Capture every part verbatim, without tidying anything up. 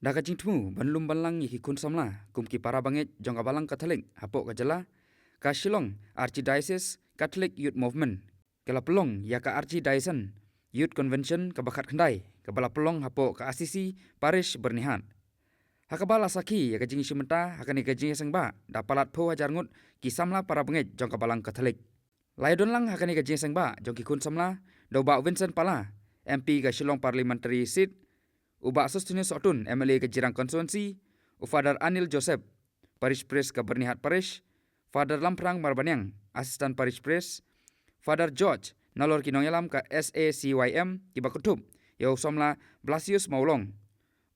Da ka jingthmu ban lum ban lang ïa ki khun samla kum ki para bangeit jong ka Balang Katholik hapoh ka jylla, ka Shillong Archdiocese Catholic Youth Movement ka la pynlong ïa ka Archdiocesan Youth Convention kaba khatkhyndai kaba la pynlong hapoh ka Assisi Parish Byrnihat. Ha kaba la sakhi ïa ka jingïashim bynta ha kane ka jingïaseng bah da palat phew hajar ngut ki samla para bangeit jong ka Balang Katholik. La ïadon lang ha kane ka jingïaseng bah jong ki khun samla da u Bah Vincent Pala, M P ka Shillong Parliamentary Seat, u Bah Sosthenes Sohtun, M L A ka Jirang Constituency, u Father Anil Joseph, Parish Priest ka Byrnihat Parish, Father Lamphrang Marbaniang, Assistant Parish Priest, Father George, nalor ki nongïalam ka S A C Y M kiba kynthup ïa u samla Blasius Mawlong,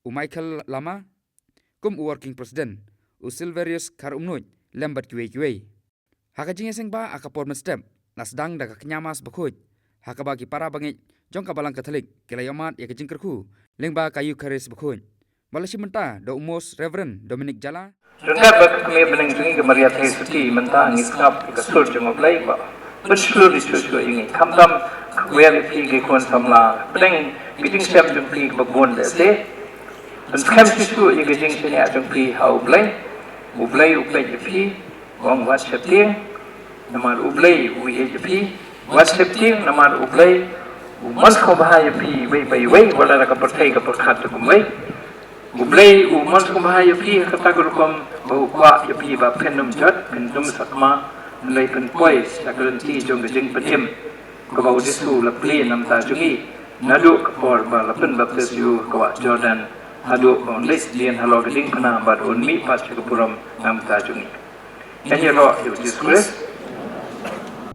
u Michael Lama kum u Working President, u Silverius Kharumnuid lem bad kiwei kiwei. Ha ka jingïaseng bah ha ka por mynstep la sdang da ka kñia Mass bakhuid ha kaba ki para bangeit jong ka Balang Katholik ki la ïohmad ïa ka jingkyrkhu lyngba ka Eucharist bakhuid. Ba la shim bynta da u Most Reverend Dominic Jala. Ryngkat bad ka kmie bneng jong ngi ka Maria Theisotti, mynta ngi sngap ïa ka sur jong U Blei ba pynshlur ïa shuh shuh ïa ngi. Khamtam khublei ïa phi ki khun samla, pdeng ki jingshem jong phi kiba bun lehse. Pynskhem shuh shuh ïa ka jingshaniah jong phi ha U Blei. U Blei u peit ïa phi, u ong wat sheptieng, namar U Blei u ïeit ïa phi. Wat sheptieng namar U Blei u mon sngewbha ïa phi iwei pa iwei, wat la ka pyrthei ka pyrkhat te kumwei. U Blei u mon sngewbha ïa phi ha kata ka rukom ba u kwah ïa phi ba phin ym jot, phin ym sakma, hynrei phin poi sha ka lynti jong ka jingpynim kaba U Jisu u la plie na ka bynta jong ngi naduh ka por ba la pynbaptis ïa u ha ka wah Jordan haduh ba un leit sdien halor ka diengphna bad un mihpat sha ka burom na ka bynta jong ngi. Ngan ïaroh ïa U Jisu Khrist.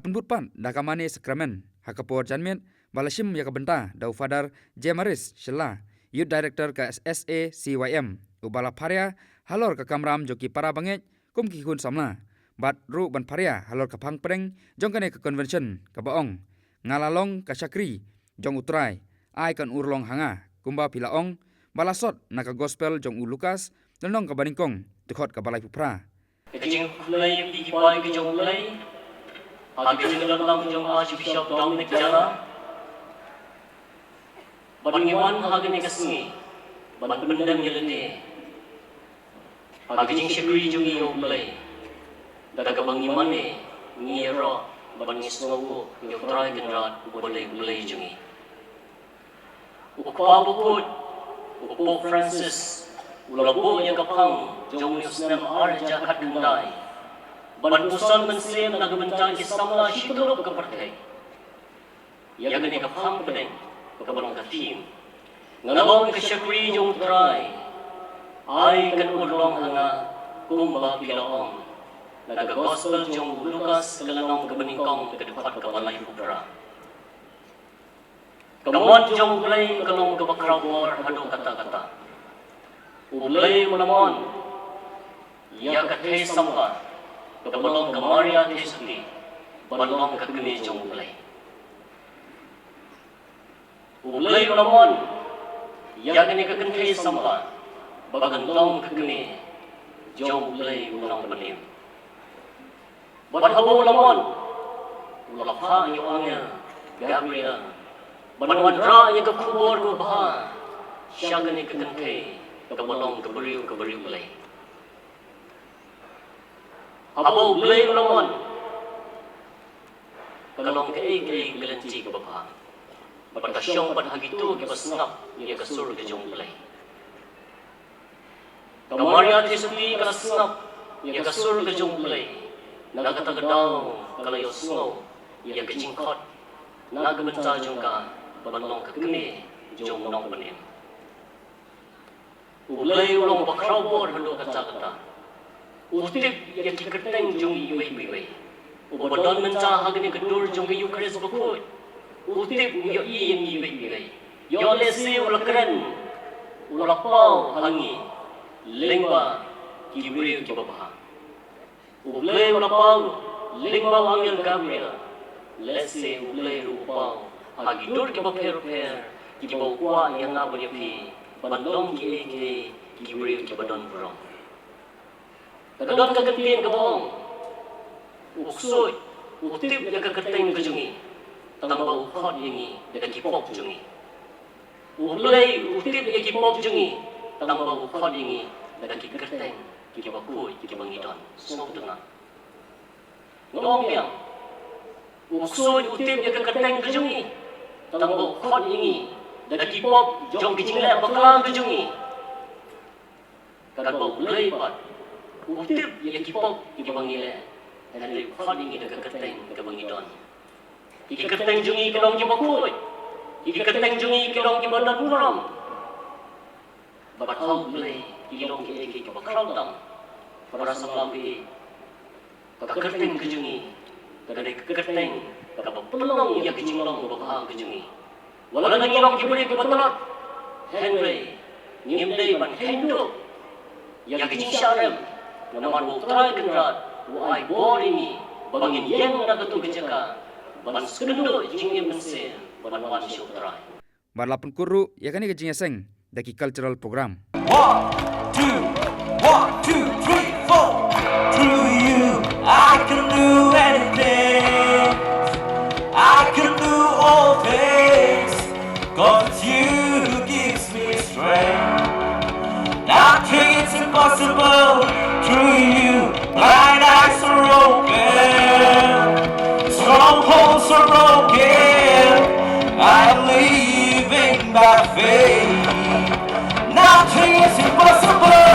Pynbud pat da ka mane sakramen ha ka por janmiet ba la shim ïa ka bynta da u Father Jemaris Shylla, Youth Director ka S A C Y M, uba la pharia halor ka kamram jong ki para bangeit kum ki khun samla bad ruh ban pharia halor ka phang pdeng jong kane ka convention kaba ong, nga la long ka shakri jong U Trai, ai kan urlong ha nga, kumba phi la ong ba la sot na ka Gospel jong u Lukas, lynnong kaba nyngkong, dkhot kaba laiphew phra. Ka jingkhublei ïa phi ki paidbah jong U Blei ha ka jingïalam jong Archbishop Dominic Jala. Bad ngi wan ha kane ka sngi ban pyndem ïa lade ha ka jingshakri jong ngi ïa U Blei. Da kaba ngi mane, ngi ïaroh bad ngi sngewnguh ïa U Trai Kynrad uba dei U Blei jong ngi. U Kpa Bakhuid, u Pope Francis, u la buh ïa ka phang jong u snem ar hajar khatkhyndai ban puson mynsiem na ka bynta ki samla shityllup ka pyrthei. Ïa kane ka phang pdeng kaba long ka theme, nga long ka shakri jong U Trai, ai kan urlong ha nga, kumba phi la ong, na ka Gospel jong u Lukas ka lynnong kaba nyngkong, ka dkhot kaba laiphew phra. Ka mon jong U Blei ka long kaba khraw bor haduh katta katta. U Blei u la mon ïa ka thei samla kaba long ka Maria Theisotti ban long ka kmie jong U Blei. U Blei u la mon ïa kane ka kynthei samla ba kan long ka kmie jong U Blei u Nongpynim. Bad haba u la mon, u la phah ïa u angel Gabriel ban wanrah ïa ka khubor kaba bha sha kane ka kynthei kaba long ka briew, ka briew Blei. Haba U Blei u la mon, ka long kaei kaei ka lynti kaba bha. Bad ka shong pat ha kito kiba sngap ïa ka sur ka jong U Blei. Ka Maria Theisotti ka la sngap ïa ka sur ka jong U Blei. Na kata ka daw ka la ïohsngew ïa ka jingkhot na ka bynta jong ka ban long ka kmie jong U Nongpynim. U Blei u long uba khraw bor haduh katta katta. U tip ïa ki kyrteng jong ngi iwei pa iwei. Uba don mynta ha kane ka dur jong ka Eucharist bakhuid. U tip, u ïohi ïa ngi iwei pa iwei. Ïoh lehse u la kren, u la paw ha ngi lyngba ki briew kiba bha. U Blei u la paw lyngba u angel Gabriel. Lehse U Blei ruh u paw ha ki dur kiba pher pher, kiba u kwah ïa nga bad ïa phi ban long kiei kiei ki briew kiba don burom. Ka don ka ktien kaba ong, u ksuid u tip ïa ka kyrteng ka jong ngi, tangba u khot ïa ngi da ki pop jong ngi. U Blei u tip ïa ki pop jong ngi, Tang ba u khot ïa ngi da ki kyrteng kiba khuid kiba ngi don. Sngewtynnat. Nga ong biang, u ksuid u tip ïa ka kyrteng ka jong ngi. Tang ba u khot ïa ngi da ki pop jong ki jingleh bakla ka jong ngi. Katba u Blei pat u tip ïa ki pop kiba ngi leh, hynrei u khot ïa ngi da ka kyrteng kaba ngi don. Ki kyrteng jong ngi ki long kiba khuid. Ki kyrteng jong ngi ki long kiba don burom. Bad ha u Blei ki long kiei kiei kiba khraw tam. Para samla kiei, ka kyrteng ka jong ngi ka dei ka kyrteng kaba pynlong ïa ka jinglong babha ka jong ngi. Wat la ngi long ki briew kiba tlot, hynrei ngim dei ban kheiñ duh ïa ka jingshah rem, namar ba U Trai Kynrad u ai bor ïa ngi ba ngin ïeng na katu ka jaka ban sngewthuh jingim mynsiem ban wan sha U Trai. Bad la pynkut ruh ïa kane ka jingïaseng da ki cultural program. One, two, one, two, three, four. Through you, I can do anything. I can do all things. 'Cause you gives me strength. Nothing is impossible through you. Blind eyes are open. Strongholds are broken. I'm living by faith. Nothing is impossible.